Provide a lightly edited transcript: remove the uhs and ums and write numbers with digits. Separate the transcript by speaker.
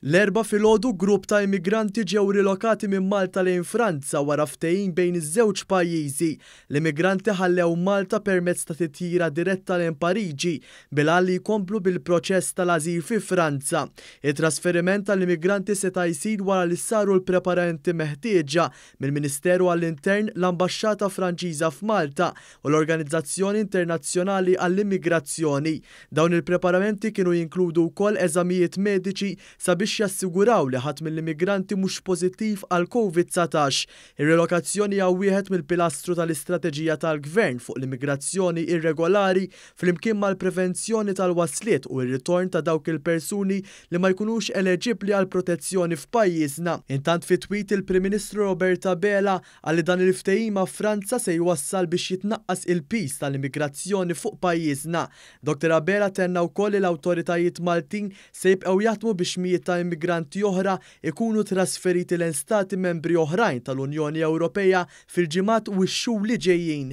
Speaker 1: L-Erbgħa filgħodu grupp ta' immigranti ġew rilokati minn Malta lejn Franza wara ftehim bejn iż-żewġ pajjiżi. L-immigranti ħallew Malta permezz ta' titjira diretta lejn Pariġi bil-għan li jkomplu bil-proċess tal-ażil fi Franza. It-trasferiment tal-immigranti seta' jsir wara li saru l-preparamenti meħtieġa mill-Ministeru għall-Intern, l-Ambaxxata Franċiża f'Malta u l-Organizzazzjoni Internazzjonali għall-Immigrazzjoni. Dawn il-preparamenti kienu jinkludu wkoll eżamijiet mediċi sabiex jassiguraw li ħadd mill-immigranti mhux pożittiv għal Covid-19. Ir-relokazzjoni hija wieħed mill-pilastru tal-istrateġija tal-Gvern fuq l-immigrazzjoni irregolari flimkien mal-prevenzjoni tal-wasliet u r-ritorn ta' dawk il-persuni li ma jkunux eleġibbli għal protezzjoni f'pajjiżna. Intant fi tweet il-Prim Ministru Robert Abela qal li dan il-ftehim ma' Franza se jwassal biex jitnaqqas il-piż tal-immigrazzjoni fuq pajjiżna. Dottor Abela tenna wkoll li l-awtoritajiet Maltin se jibqgħu jaħdmu biex mijiet ta' immigranti oħra jkunu trasferiti lejn stati membri oħrajn tal-Unjoni Ewropeja fil-ġimgħat u x-xhur li ġejjin.